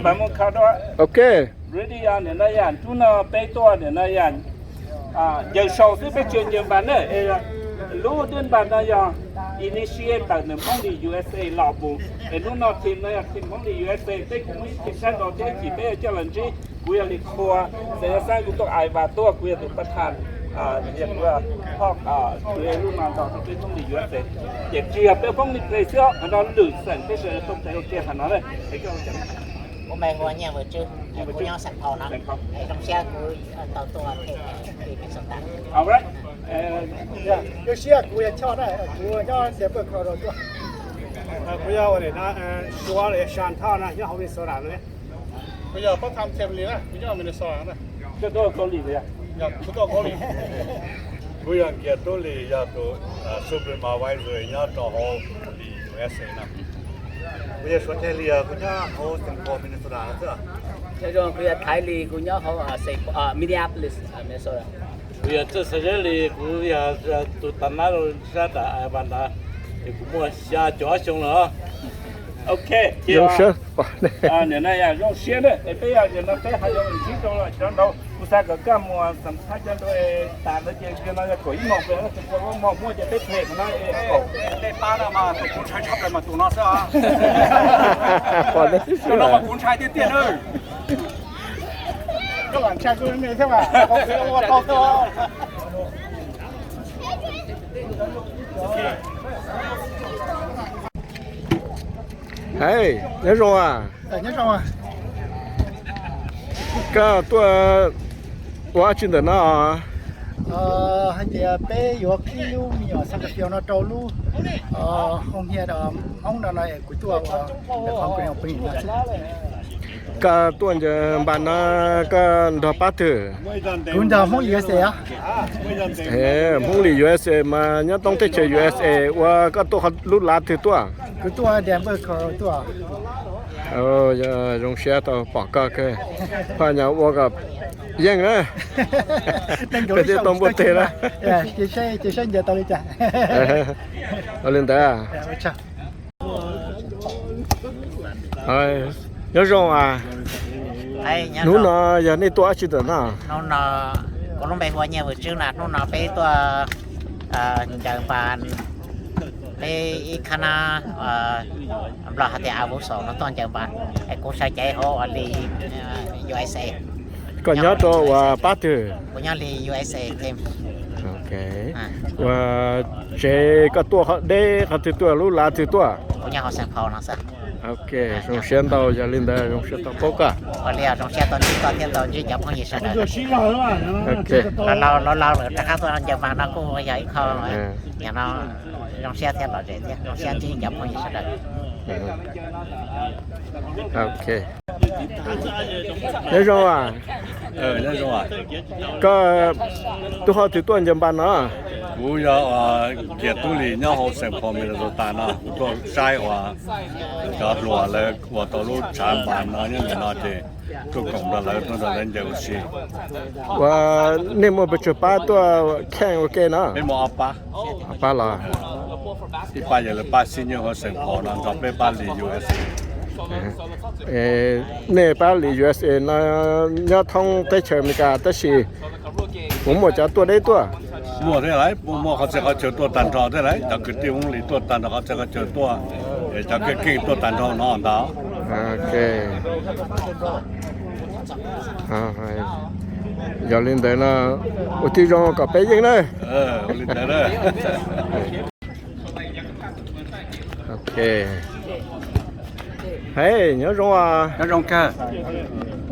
Pab mus kho dua. Ok. Ready, nim no yog hnub no peb tuaj nim no yog ncaws sau xwb, peb tsis ncaws npas na. Lub dej npas no yog initiate tawm ntawm Hmoob li U S A los mus, es hnub no team no yog team Hmoob li U S A, peb kuj muaj ib team sab nraud thiab, ib chim peb yuav coj los ntsib. Kuv yog Lis Qhua, Xeem Yaj Xab, kuv tuaj Ais Vas tuaj, kuv yog tus pas thas, kuv yog hoj, kuv yog lub no nrog rau peb Hmoob li U S A. Ces tsis yog peb Hmoob li Play xwb, qhov no lwm xeem peb sawv daws tuaj Play ua ke qhov no na. Kuv npe hu ua Nyiaj Vwm Tswb, kuv nyob Xeem Phau no. Zoo siab kuv tau tuaj Minnesota. Zoo siab, kuv yog Choj na, kuv nyob Denver, Colorado tuaj. Kuv yog Suav los yog Shan Thoj na, nyob hauv Minnesota no. Kuv yog Pab Tham Them Li na, kuv nyob Minnesota na. Koj tuaj Kaus Lim los yog? Kuv tuaj Kaus Lim. Kuv yog Nkias Tub Lis, yog tus supervisor nyob rau hauv li U S A no. Kuv yog Suav Chais Lis, kuv nyob hauv Saint Paul, Minnesota no xwb. Nyob zoo, kuv yog Thaiv Lis, kuv nyob hauv Minneapolis, Minnesota. Kuv yog Txawj Xas Zeb Lis, kuv yog tus tag nab rau sab nram Ais Vas ntawd, ces kuv muaj xya caum ob xyoo lawm. Ok, nim no yog zoo siab na, es peb yog nim no peb ho yuav mus ntsib rau cov nraud, kuv xav kom koj mus xam phaj cov nraud es tas ntawd ces nim no yog kaum ib moos pem, tus kua lub moos muaj ces peb phem no es kaum. Tej pab no mas tus kuv ntshai tshaj plaws mas tus no xwb. Tus no mas kuv ntshai tiag tiag na. Koj lam ntshai kuv me thiab mas. Hais, nyob zoo as. Koj tuaj ua dab tsi ntawm no? Hais tias peb yuav qhib lub me nyuam xav kas fios no rau lub hoo hia Hmoob no no es kuv tuaj ua qhov plig no. Koj tuaj ncaws npas no koj nrog pab twg? Kuv nrog Hmoob U S A. Hmoob li U S A mas nyob toob teb chaws U S A, ua koj tuaj lub lav twg tuaj? Kuv tuaj Denver, Colorado tuaj. Zoo siab tau pom koj kawg. Phaj nyas ua kom yeej na. Peb thiaj tau npuaj teg na. Ua li ntawd. Nyob zoo as. Hnub no yog nej tuaj dab tsi ntawm no? Kuv lub npe hu ua Nyiaj Vwm Tswb na, hnub no peb tuaj ncaws npas, peb ib khab nab Nplog hais tias a vu xaum no tuaj ncaws npas, es kuv sawv cev hauv li U S A. Koj nyob rau uas pab twg? Kuv nyob li U S A team. Ua tsev koj tuaj qhov deb qhov twg tuaj, lub lav twg tuaj? Kuv nyob hauv Saint Paul no xwb. Ok, zoo siab ntau, yog li ntawd zoo siab tau paub koj. Ua li zoo siab tau ntsib koj thiab tau ntsib cov phooj ywg sawv daws. Laus laus lawm rov qab tuaj ncaws npas no kuj yog ib qho, yog no zoo siab thiab lom zem thiab zoo siab ntsib cov phooj ywg sawv daws. Ok. Nyob zoo as. Koj tub ho twg tuaj ncaws npas no? Kuv yog Kiag Tub Lis nyob hauv Saint Paul, Minnesota no, kuv tuaj saib uas cov hluas lawv ua tau lub tshav npas no nyob ntawm no ces tuaj koom nrog lawv, tuaj nrog lawv ncaws ua si. Ua, nej muaj pes tsawg pab tuaj kheej ua ke no? Peb muaj ob pab. Ob pab los? Ib pab yog lawv pab xib nywj hauv Saint Paul no nrog peb pab li U S A. Nej pab li U S A no nyob thoob teb chaws Amelikas tab sis puas muaj cov tuaj deb tuaj? Muaj thiab lauj, muaj qhov txhia qhov chaw tuaj tag nrho thiab lauj, cov kwv tij Hmoob Lis tuaj tag nrho qhov txhia qhov chaw tuaj, cov keej keej tuaj tag nrho no ntag. Yog li ntawd no, ua tib zoo kom peb yeej na. Hej, nyob zoo os. Nyob zoo kawg.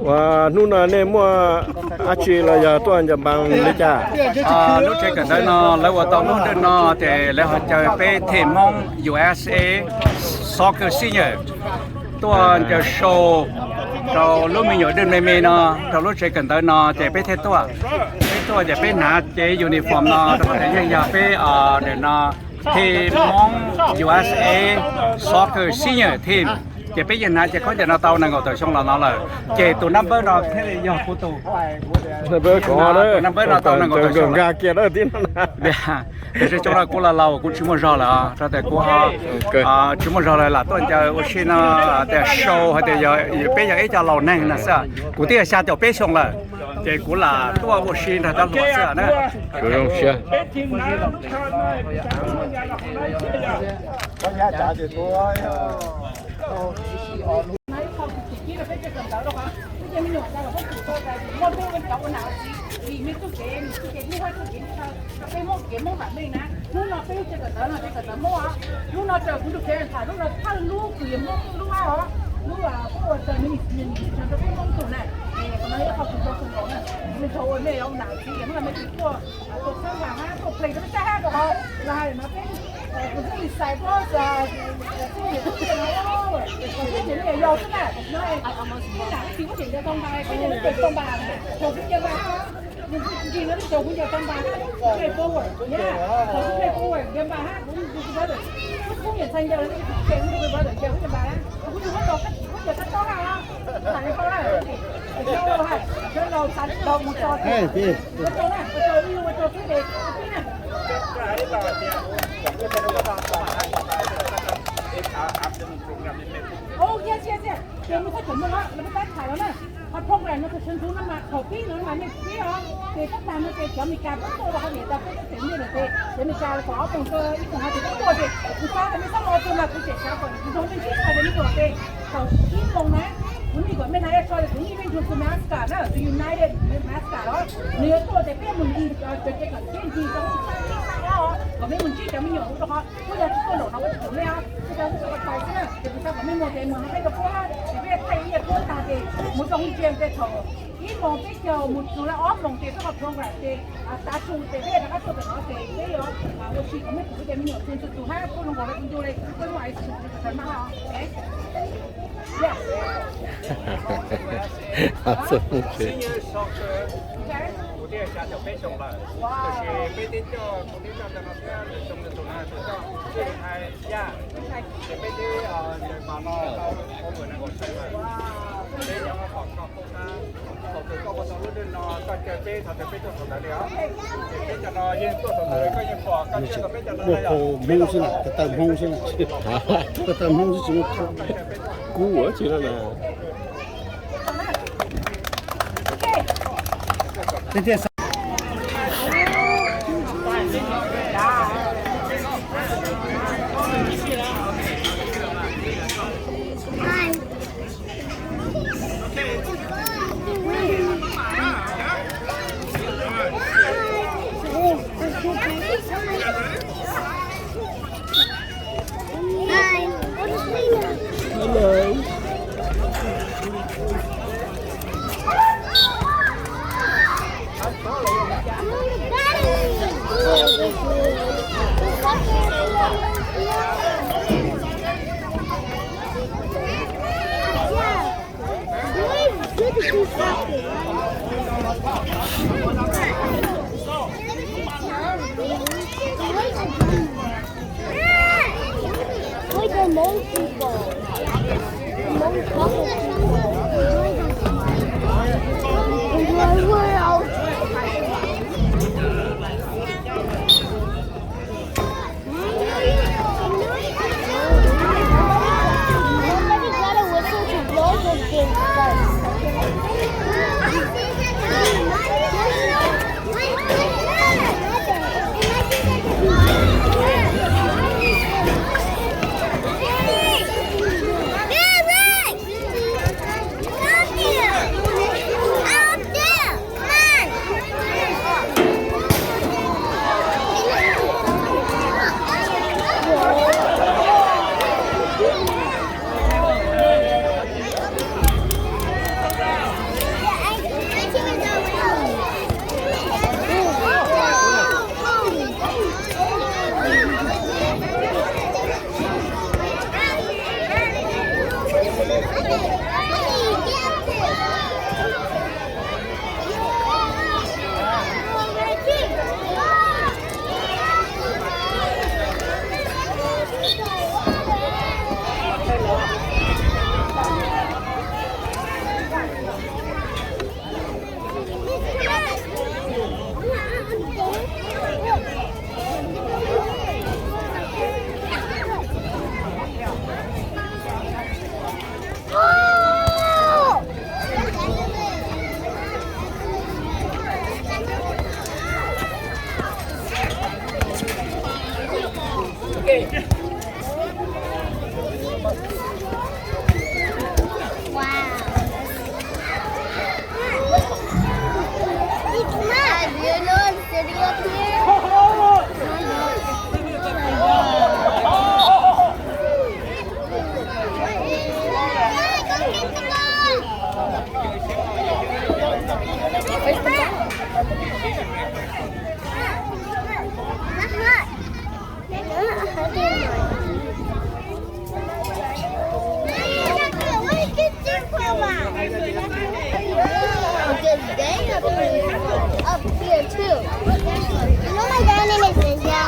Ua, hnub no nej muaj dab tsi los yog tuaj ncaws npas li cas? Lub tsev kawm ntawv no lawv ua tau lub dej no ces lawv ho caw peb team Hmoob U S A soccer senior tuaj ncaws sau rau lub me nyuam dej me me no rau lub tsev kawm ntawv no ces peb thiaj tuaj. Peb tuaj ces peb hnav cev uniform no rau qhov tias yeej yog peb nim no team Hmoob U S A soccer senior team. Ces peb yeej hnav ces khaub ncaws no tau nees nkaum tawm xyoo los no lawm, ces tus nab npawb no thiaj li yog kuv tus. Nab npawb ko, tus nab npawb no tau nees nkaum tawm xyoo nkag kiag dawb tib no na. Tiam sis xyoo no kuv laus laus kuv tsis muaj zog lawm, rau tias kuv tsis muaj zog lawm lam tuaj ncaws ua si no, tias sau hais tias peb yog ib co laus neeg no xwb. Kuv twb yog xya caum peb xyoo lawm, ces kuv lam tuaj ua si nrog cov hluas xwb na. Peb Hmoob kev Hmoob vam meej na, hnub no peb lub tsev kawm ntawv no tsev kawm ntawv Hmoob os. Hnub no raws kuv tus kheej tham, hnub no tshaj lub kws yog Hmoob lub ab os, lub forward to ministry rau peb Hmoob tug na. Qhov no yog qhov kws rau kws nkaus na, kuv ntshai ua mej ua nam txiv ces hnub no mej tsis tuaj, tuaj txhawb nqa hab tuaj plees rau peb saib hab rau qhov los hais no peb kuv xub li xais pob xwb, peb ces mej yog yau xwb na, peb nam peb txiv muab tseem ncaws tau npas, peb ces peb tseem tau npas, thaum kuv ncaws npas hab, nws kuj tsis nrig no, thaum kuv ncaws tau npas, play forward, yeah, thaum kuv play forward ncaws npas hab, kuv kuv brother, kuv kuj nyiam txhais ncaws, kuv kuj ncaws npas, kuv tsis muab rau koj txiv muab ncaws tau na, txhais li paub na, txhais laus txhais laus mus txog, ua rau na, ua rau ib ua rau xwb ces ua tib na. Ov, yes, yes, yes, ces mus txog tseem muaj no, lawv peb tab tham los na. Qhov program no thaum sawv ntxov no mas thaum pib no mas nej pib os, ces tab tag no ces cov Amelikas pab tuaj rau qhov niam tas peb tuaj tseem niaj lawm ces cov Amelikas los kom ob moos rau ib moos hais tias pab tuaj ces kuv xav tias nej txhob los ua tug mas kuv tseem xav kom kuv zoo nej sib txhais rau nej ua ces thaum ib moos na, kuv nij kom mej hnav ib qho kuv nij mej nrug tus mascot na, tus United mascot los nws yuav tuaj ces peb mus ncig cov tsev kawm thiab ncig rau lub txaj teb txaj ob os, kom mej mus ntsib cov me nyuam ua rau qhov kuj yog tsis tuaj nraum no kuj tsis pom mej os, kuj yog kuj tsis ua tau xwb na, ces kuv xav kom mej mus ces mus hab peb rau puab, ces peb thaij ib yam puab tag ces mus rau hauv gym ces thaum ib moos peb caug mus txug lawm ob moos ces peb qhov program ces tav su ces peb rov qab tuaj ntawm no ces peb yuav ua si kom mej kuj cov me nyuam txhua txhua tus hab puab zoo nkaus li kuv ncu li kuv puab muaj ais txhua txhua mas os. Kuv twb xya caum peb xyoo lawm, tab sis peb twb coj, kuv twb coj cov no thiab, xyoo tus no tus coj, twb hais yaj, ces peb twb ncaws npas no tau ua nees nkaum xyoo lawm. Peb nyob tom koj qub qab, thaum twg koj ua tau lub neej no koj caw peb, thaum twg peb tuaj thaum ntawd li os. Ces peb cov no yeej tuaj thaum ntawd, koj yeej pom koj caw tau peb cov no. Muaj phau Hmoob xwb na, ko taw Hmoob xwb na, ko taw Hmoob xwb tsis muaj phau. Kub ua tsi no na. Hello. Where the Hmong people? The Hmong Republic people. Where the Hmong? Where, where else? Somebody got a whistle to blow the thing first. Up here too. You know my dad name is Zinzia.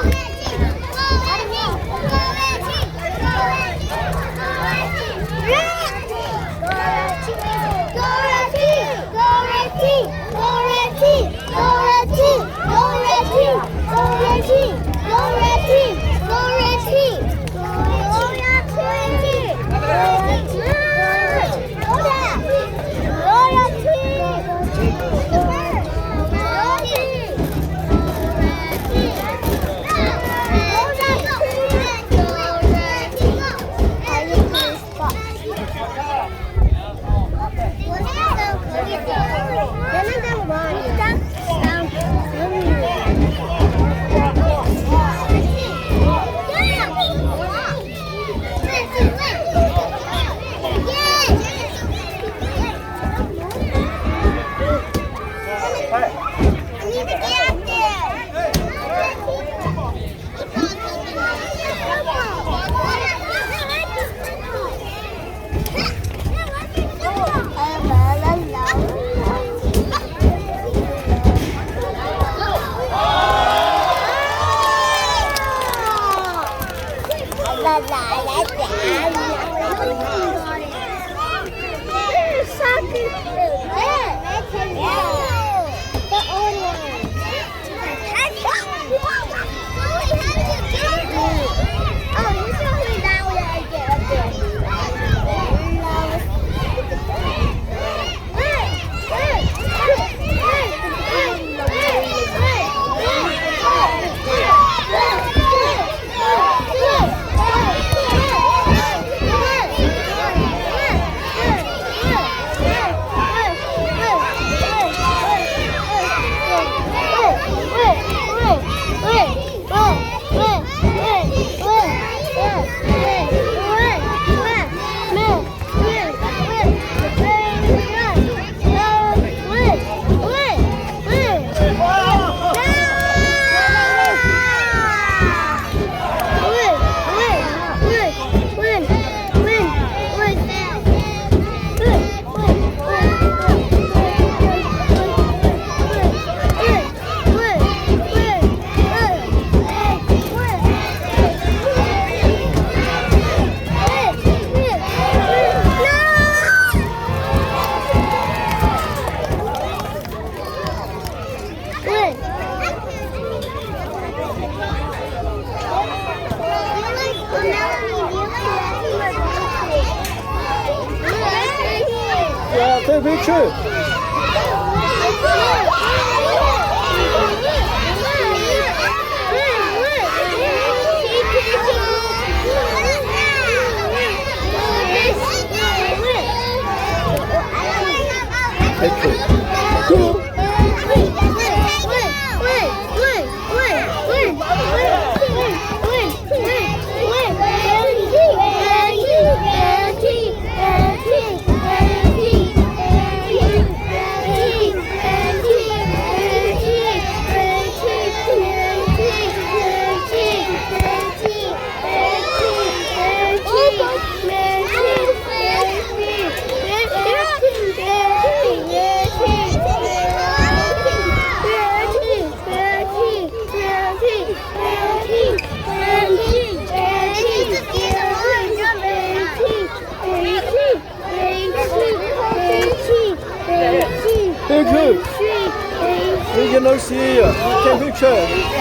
Yeah, take picture. Picture. Picture. Picture. Take picture.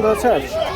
Don't touch.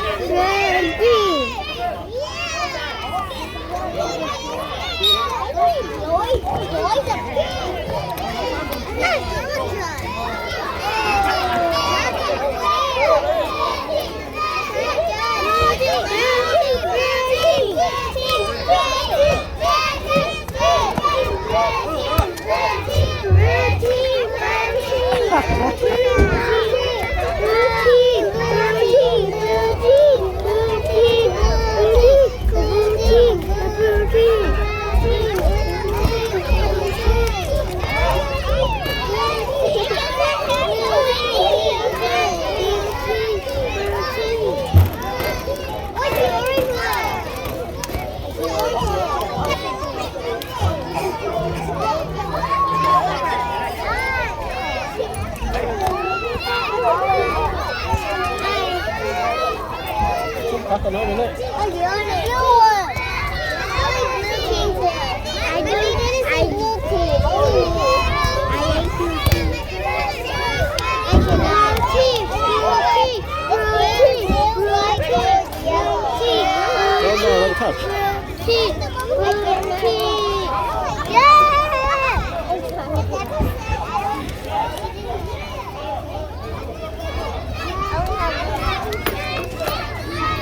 Don't, no, don't touch.